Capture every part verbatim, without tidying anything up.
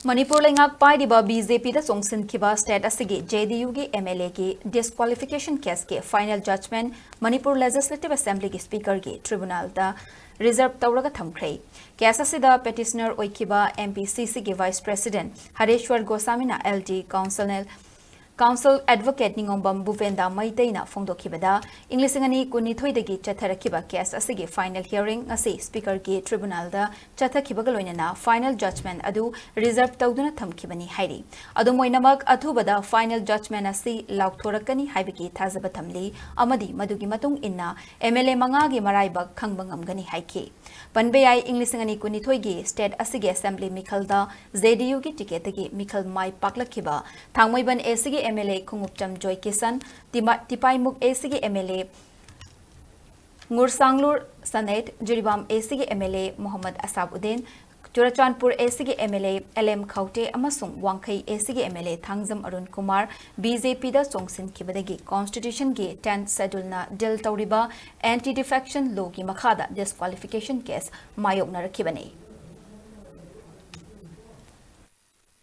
ꯃꯅꯤꯄꯨꯔ ꯂꯩꯉꯥꯛ ꯄꯥꯏꯔꯤꯕ B J ꯄꯤꯗ ꯆꯣꯡꯁꯤꯟꯈꯤꯕ state ꯑꯁꯤꯒꯤ J D Uꯒꯤ M L Aꯒꯤ disqualification caseꯀꯤ final judgment Manipur Legislative Assemblyꯒꯤ Speakerꯒꯤ tribunalꯗ reserve ꯇꯧꯔꯒ ꯊꯝꯈ꯭ꯔꯦ꯫ Case ꯑꯁꯤꯗ petitioner ꯑꯣꯏꯈꯤꯕ M P C Cꯒꯤ Vice President ꯍꯔꯦꯁ꯭ꯋꯔ ꯒꯣꯁꯥꯃꯤꯅ L D Counsel Counsel Advocate ꯅꯤꯉꯣꯝꯕꯝ ꯚꯨꯄꯦꯟꯗ ꯃꯩꯇꯩꯅ ꯐꯣꯡꯗꯣꯛꯈꯤꯕꯗ, ꯏꯪ ꯂꯤꯁꯤꯡ ꯑꯅꯤ ꯀꯨꯟꯅꯤꯊꯣꯏꯗꯒꯤ ꯆꯠꯊꯔꯛꯈꯤꯕ case ꯑꯁꯤꯒꯤ final hearing ꯉꯁꯤ Speakerꯒꯤ tribunalꯗ ꯆꯠꯊꯈꯤꯕꯒ ꯂꯣꯏꯅꯅ final judgment ꯑꯗꯨ reserve ꯇꯧꯗꯨꯅ ꯊꯝꯈꯤꯕꯅꯤ ꯍꯥꯏꯔꯤ꯫ ꯑꯗꯨꯝ ꯑꯣꯏꯅꯃꯛ, ꯑꯊꯨꯕꯗ final judgment ꯑꯁꯤ ꯂꯥꯎꯊꯣꯔꯛꯀꯅꯤ ꯍꯥꯏꯕꯒꯤ ꯊꯥꯖꯕ ꯊꯝꯂꯤ ꯑꯃꯗꯤ ꯃꯗꯨꯒꯤ ꯃꯇꯨꯡ ꯏꯟꯅ M L A ꯃꯉꯥꯒꯤ ꯃꯔꯥꯏꯕꯛ ꯈꯪꯕ ꯉꯝꯒꯅꯤ ꯍꯥꯏꯈꯤ꯫ ꯄꯟꯕ ꯌꯥꯏ, ꯏꯪ ꯂꯤꯁꯤꯡ ꯑꯅꯤ ꯀꯨꯟꯅꯤꯊꯣꯏꯒꯤ state ꯑꯁꯤꯒꯤ Assembly ꯃꯤꯈꯜꯗ J D Uꯒꯤ ticketꯇꯒꯤ ꯃꯤꯈꯜ ꯃꯥꯏ ꯄꯥꯛꯂꯛꯈꯤꯕ ꯊꯥꯡꯃꯩꯕꯟ Aꯒꯤ M L A ꯈꯣꯡꯎꯞꯆꯝ Joykishan, ꯇꯤꯃꯥ-, ꯇꯤꯄꯥꯏꯃꯨꯛ Aꯒꯤ M L A ꯉꯨꯔꯁꯥꯡꯂꯨꯔ ꯁꯅꯦꯠ, Jiribam Aꯒꯤ M L A Mohammad ꯑꯁꯥꯕ ꯎꯗꯦꯟ, Churachandpur Aꯒꯤ M L A L M ꯈꯧꯇꯦ ꯑꯃꯁꯨꯡ ꯋꯥꯡꯈꯩ Aꯒꯤ M L A Thangjam Arun Kumar B J Pꯗ ꯆꯣꯡꯁꯤꯟꯈꯤꯕꯗꯒꯤ Constitutionꯒꯤ tenth Scheduleꯅ deal ꯇꯧꯔꯤꯕ Anti Defection Lawꯒꯤ ꯃꯈꯥꯗ disqualification case ꯃꯥꯌꯣꯛꯅꯔꯛꯈꯤꯕꯅꯤ꯫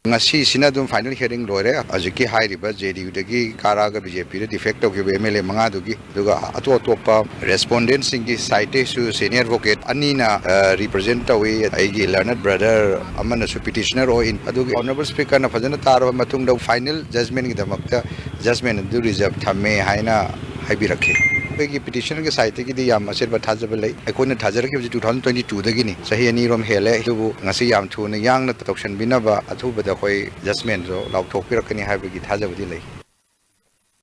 ꯉꯁꯤꯁꯤꯅ ꯑꯗꯨꯝ final hearing ꯂꯣꯏꯔꯦ꯫ ꯍꯧꯖꯤꯛꯀꯤ ꯍꯥꯏꯔꯤꯕ J D Uꯗꯒꯤ ꯀꯥꯔꯛꯑꯒ B J Pꯗ defect ꯇꯧꯈꯤꯕ M L A ꯃꯉꯥꯗꯨꯒꯤ, ꯑꯗꯨꯒ ꯑꯇꯣꯞ ꯑꯇꯣꯞꯄ respondentꯁꯤꯡꯒꯤ sideꯇꯩꯁꯨ senior advocate ꯑꯅꯤꯅ, ꯑ, represent ꯇꯧꯏ꯫ ꯑꯩꯒꯤ learned brother ꯑꯃꯅꯁꯨ petitioner ꯑꯣꯏ꯫ ꯑꯗꯨꯒꯤ Honourable Speakerꯅ ꯐꯖꯅ ꯇꯥꯔꯕ ꯃꯇꯨꯡꯗ final judgmentꯒꯤꯗꯃꯛꯇ judgment ꯑꯗꯨ reserve ꯊꯝꯃꯦ ꯍꯥꯏꯅ ꯍꯥꯏꯕꯤꯔꯛꯈꯤ꯫ ꯑꯩꯈꯣꯏꯒꯤ petitionerꯒꯤ sideꯇꯒꯤꯗꯤ ꯌꯥꯝ ꯑꯆꯦꯠꯄ ꯊꯥꯖꯕ ꯂꯩ꯫ ꯑꯩꯈꯣꯏꯅ ꯊꯥꯖꯔꯛꯈꯤꯕꯁꯤ two thousand twenty twoꯗꯒꯤꯅꯤ꯫ ꯆꯍꯤ ꯑꯅꯤꯔꯣꯝ ꯍꯦꯜꯂꯦ꯫ ꯑꯗꯨꯕꯨ ꯉꯁꯤ ꯌꯥꯝ ꯊꯨꯅ ꯌꯥꯡꯅ ꯇꯧꯁꯟꯕꯤꯅꯕ ꯑꯊꯨꯕꯗ ꯑꯩꯈꯣꯏ judgmentꯗꯣ ꯂꯥꯎꯊꯣꯛꯄꯤꯔꯛꯀꯅꯤ ꯍꯥꯏꯕꯒꯤ ꯊꯥꯖꯕꯗꯤ ꯂꯩ꯫